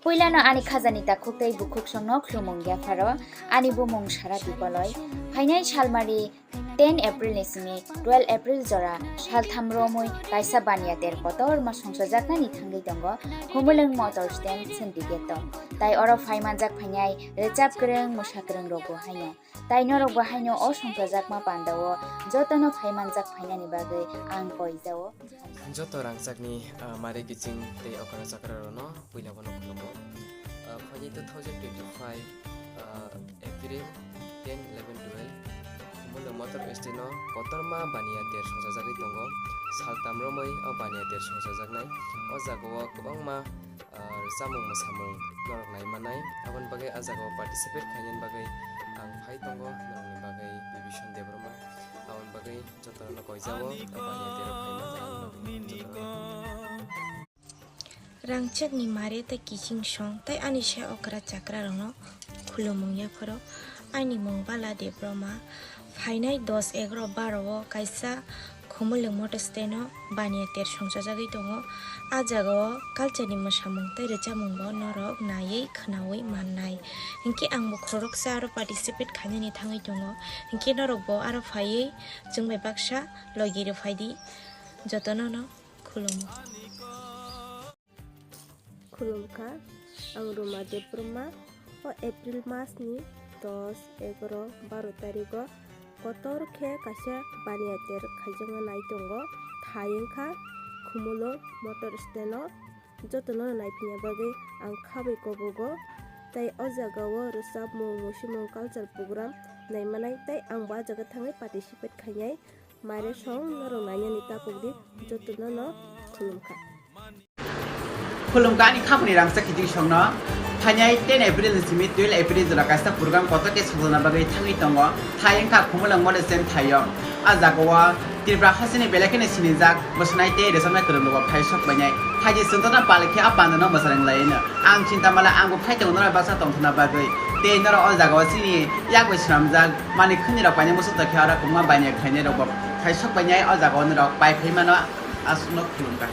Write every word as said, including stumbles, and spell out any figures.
Puilano ani khajani takhuk tei bukhuk songno khulumung yapharo, ani bumung Sara Tipoloi. Phainai salmari ten April ni simi twelve April jora saltham romwi kaisa baniya ter kotorma songchajaknani thangwi tongo Khumulwng Motor Stand Syndicate o. Tai oro phaimanjak phainai rwchap kwrwng, mwsa kwrwng rokbo haino. Tai norokbo haino o songchajakma pandao jotono phaimanjak phainani bagwi ang koijao. Joto rangchakni, ah, mari kiching tei okra chakra rokno puila bono khulumo. Ah, phaini two thousand twenty-five, ah, April ten, eleven, twelve, Khumulwng Motor Stand o kotorma baniya ter songchajagwi tongo. Saltham romwi o baniya ter songchajaknai. O jagao kwbangma, ah, rwchapmung mwsamung norok nai manai. Aboni bagwi a jagao participate khainani bagwi ang phai tongo, norokni bagwi Bibison Debbarma. Aboni bagwi jotono koijao, o baniya ter o phaima jotono. Rangchakni mare tei kiching song tei ani se okra chakra rokno khulumung yapharo. Ani mung Bala Debbarma. Phainai dos, egaroh, baro o kaisa Khumulwng Motor Stand o baniya ter songchajagwi tongo. A jagao culture ni mwsamung tei rwchapmung bo norok naiwi khwnawi mannai. Hinkhe angbo khoroksa aro participate khainani thangwi tongo. Hinkhe norokbo aro phaiwi chwng bai baksa logi rw phaidi. Jotono no khulumo. Khulumkha, ang Ruma Debbarma. O April mas ni dos, egaroh, baro tarigo kotor khe kaisa baniya ter khaijakna nai tongo. Thai wngkha Khumulwng Motor Stand o. Jotono naiphina bagwi ang khabai kobogo. Tai o jagao rwchapmung, musimung, culture program naimanai, tai ang bo a jaga thangwi participate khainai. Mare song norok nainani tapokdi, jotono no khulumkha. Khulumkha ani khapuni rangchak kiching songno. Phainai ten April ni simi twelve April jora kaisa program kotor khe sajana bagwi thangwi tongo. Thai wngkha Khumulwng Motor Stand thaio. A jagao Tripura hasteni belai kheno sinijak bwswknai tei rwchapnai kwrwng rokbo phai sok painai. Thaidi chwng jotono pal khe a pandano mwsarang laino. Ang chinta mala, ang bo phai tongo norok baksa tongthokna bagwi. Tei norok o jagao chini yak bai swnamjak manwi khwnwi rok painai muchung tongkhe oro kwbangma baniya khlainai rokbo phai sok painai. O jagao norok pai phai mano, aswkno khulumkha.